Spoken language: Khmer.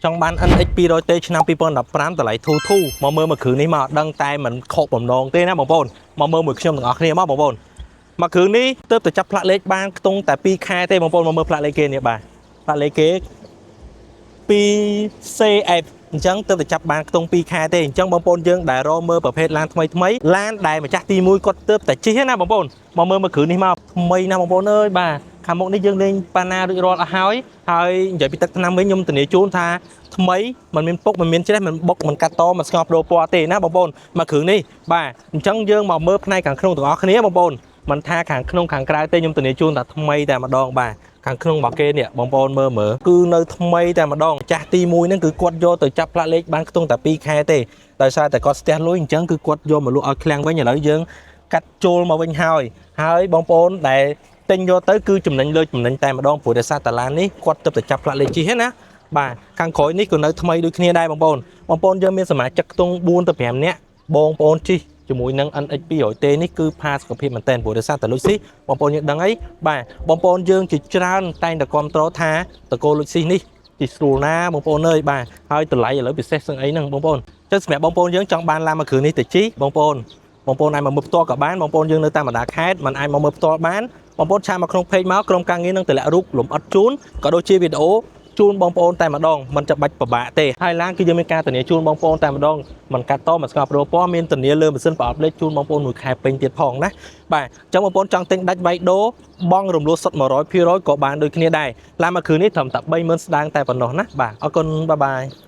ចង់បាន NX 200T ឆ្នាំ2015តម្លៃធូរធូរមកមើលមួយគ្រឿងនេះមកដឹងតែមិនខកបំណងទេណាបងប្អូនមកមើលមួយខ្ញុំទាំងអស់គ្នាមកបងប្អូនមួយគ្រឿងនេះទើបតែចាប់ផ្លាកលេខបានខ្ទង់តែ2ខែទេបងប្អូនមកមើលផ្លាកលេខគេនេះបាទផ្លាកលេខគេ 2CF អញ្ចឹងទើបតែចាប់បានខ្ទង់2ខែទេអញ្ចឹងបងប្អូនយើងដែលរកមើលប្រភេទឡានថ្មីថ្មីឡានដែលម្ចាស់ទី1គាត់ទើបតែជិះណាបងប្អូនមកមើលមួយគ្រឿងនេះមកថ្មីណាស់បងប្អូនអើយបាទខាងមុខនេះយើងលេងប៉ាណារួចរាល់អស់ហើយហើយនិយាយពីទឹកថ្នាំវិញខ្ញុំធានាជូនថាថ្មីមិនមានពុកមិនមានច្រេះមិនបុកមិនកាត់តមិនស្ងោប្ដូរពណ៌ទេណាបងប្អូនមួយគ្រឿងនេះបាទអញ្ចឹងយើងមកមើលផ្នែកខាងក្នុងទាំងអស់គ្នាបងប្អូនមិនថាខាងក្នុងខាងក្រៅទេខ្ញុំធានាជូនថាថ្មីតែម្ដងបាទខាងក្នុងរបស់គេនេះបងប្អូនមើលមើលគឺនៅថ្មីតែម្ដងចាស់ទី1ហ្នឹងគឺគាត់យកទៅចាប់ផ្លាកលេខបានខ្ទង់តែ2ខែទេដោយសារតែគាត់ស្ទះលុយអញ្ចឹងគឺគាត់យកមកលក់ឲ្យឃ្លាំងវិញឥឡូវយើងកាត់ចូលមកវិញហើយហើយបងប្អូនដែលទិញយកទៅគឺចំណេញលើចំណេញតែម្ដងព្រោះដោយសារតាឡាននេះគាត់ទៅតែចាប់ផ្លាកលេខជិះណាបាទខាងក្រោយនេះក៏នៅថ្មីដូចគ្នាដែរបងប្អូនបងប្អូនយើងមានសមាជិកខ្ទង់4ទៅ5នាក់បងប្អូនជិះជាមួយនឹង NX 200T នេះគឺផាសុខភាពមែនតើព្រោះដោយសារតែលុយស៊ីបងប្អូនយើងដឹងអីបាទបងប្អូនយើងជាច្រើនតែងតែគ្រប់គ្រងថាតកូលលុយស៊ីនេះទីស្រួលណាបងប្អូនអើយបាទហើយតម្លៃឥឡូវពិសេសសឹងអីហ្នឹងបងប្អូនចឹងសម្រាប់បងប្អូនយើងចង់បានឡានមួយគ្រឿងនេះទៅជិះបងប្អូនបងប្អូនអាចមកមើលផ្ទាល់ក៏បានបងប្អូនយើងនៅតាមបណ្ដាខេត្តមិនអាចមកមើលផ្ទាល់បានបងប្អូន chat មកក្នុង page មកក្រុមការងារនឹងតម្លាក់រូបលំអិតជូនក៏ដូចជាវីដេអូជូនបងប្អូនតែម្ដងមិនចាំបាច់ពិបាកទេហើយឡានគឺយើងមានការធានាជូនបងប្អូនតែម្ដងមិនកាត់តមិនស្ងប់រោពណ៌មានធានាលើម៉ាស៊ីនប្រអប់លេខជូនបងប្អូនមួយខែពេញទៀតផងណាបាទអញ្ចឹងបងប្អូនចង់ទិញដាច់វាយដូបងរំលោះសុទ្ធ100%ក៏បានដូចគ្នាដែរឡានមួយគ្រឿងនេះត្រឹមតែ30000ស្ដើងតែប៉ុណ្ណោះណាបាទអរគុណ bye bye.